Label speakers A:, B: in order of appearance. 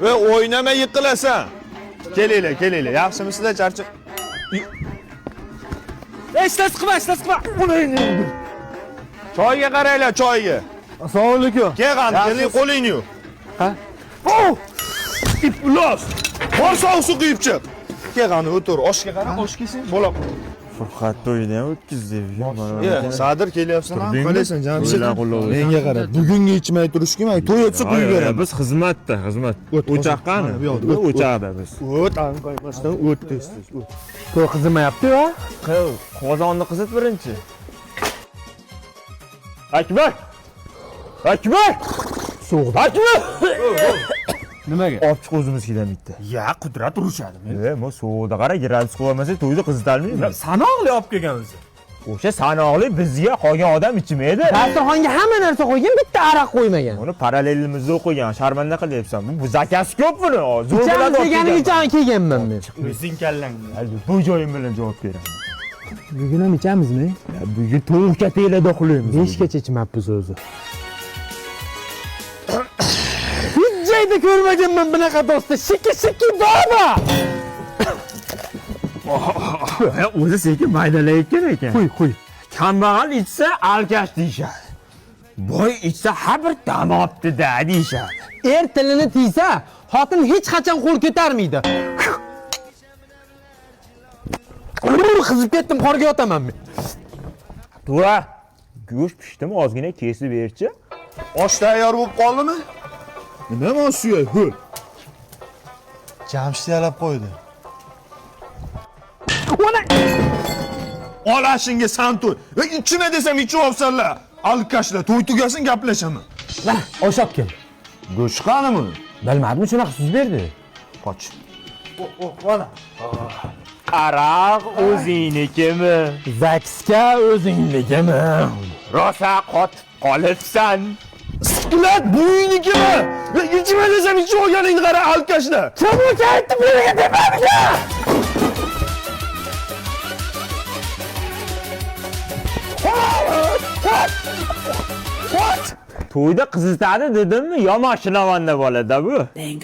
A: Ve o'ynama yiqilasan. Kelinglar, kelinglar. Yaxshimisizlar, charcha.
B: Hech narsa qilma, hech narsa qilma.
A: Choyga qaranglar, choyga.
B: Assalomu alaykum.
A: Kel qani, keling, qo'lingni yuv.
B: Ha?
A: Oh! Iflos. Bor sovuq suv quyib chiq. Kel qani, o'tir. Oshga qara, osh kelsang bo'la.
C: Furqat to'yini ham o'tkazdi.
A: Ye, Sadir kelyapsan, ha?
C: Turdingmi?
A: Qo'laysan, Jamshid.
C: Qo'llar qo'llar.
A: Menga qara, bugunga ichmay turishga men to'y o'tsa quyib beraman.
C: Biz xizmatda, xizmat.
A: O't,
C: O'choq qani?
A: Mana bu yoqda, o't,
C: O'choqda biz.
A: O't, anqaymasdan o't tez tez, o't.
B: To'y qizimayapti-ya.
C: Qil, qozonni qizit birinchi. Akbar! Akbar!
B: So'g'di.
C: Akbar!
B: Nimaga?
C: Olib chiq o'zimizkidan bitta.
D: Ya qudrat urishadi.
C: E, mo sovuqda qara, gradus qo'yolmasak to'yni qizitalmaymiz.
D: Sanoqli olib kelgan o'zi.
C: O'sha sanoqli bizga qolgan odam ichmaydi.
B: Dasturxonga hamma narsa qo'ygan, bitta aroq qo'ymagan.
C: Uni parallelimizda o'qigan, sharmanda qilyapsan. Bu zakasi ko'p buni. Zo'r
B: Ichamiz
C: biladi olib
B: deganing
C: kelgan.
B: uchun kelganman men.
D: O'zing kallangni.
C: Bu joyim bilan javob beraman.
B: Bugun ham ichamizmi?
C: Ya, bugun tovuq kataklarda uxlaymiz.
B: 5 gacha ichmabmiz o'zi. Hech joyda ko'rmaganman bunaqa do'stni. Shiki shiki baba.
C: Ya, o'zi sekin maydalayotgan ekan.
B: Qo'y, qo'y.
C: Kambag'al ichsa alkash deyishadi. Boy ichsa ha bir dam olibdi-da deyishadi.
B: Er tilini tiysa, xotin hech qachon qo'l ko'tarmaydi. Qizib ketdim, qorga yotaman men.
C: Tura, go'sht pishdimi ozgina kesib berchi.
A: Osh tayyor bo'lib qoldimi? Nima bu suyak? Ho'l.
E: Jamshid yalab qo'ydi.
A: Olashingga san to'y. Va ichma desam ichib olsanlar. Alkashlar, to'y tugasin gaplashaman.
B: Mana, osh olib kel.
A: Go'sht qani buni?
B: Bilmadim, shunaqa suz berdi.
A: Qoch.
C: Aroq o'zingnikimi?
B: Zakska o'zingnikimi?
C: Rosa qotib qolibsan.
A: Sklat buynikimi? Va ichma desam ichib olganingni qara alkashlar.
B: Kim o'sha aytdi menga demadiga?
C: To'yda qizitadi dedimmi? Yomon shilavanda bolada bu.
F: Bang.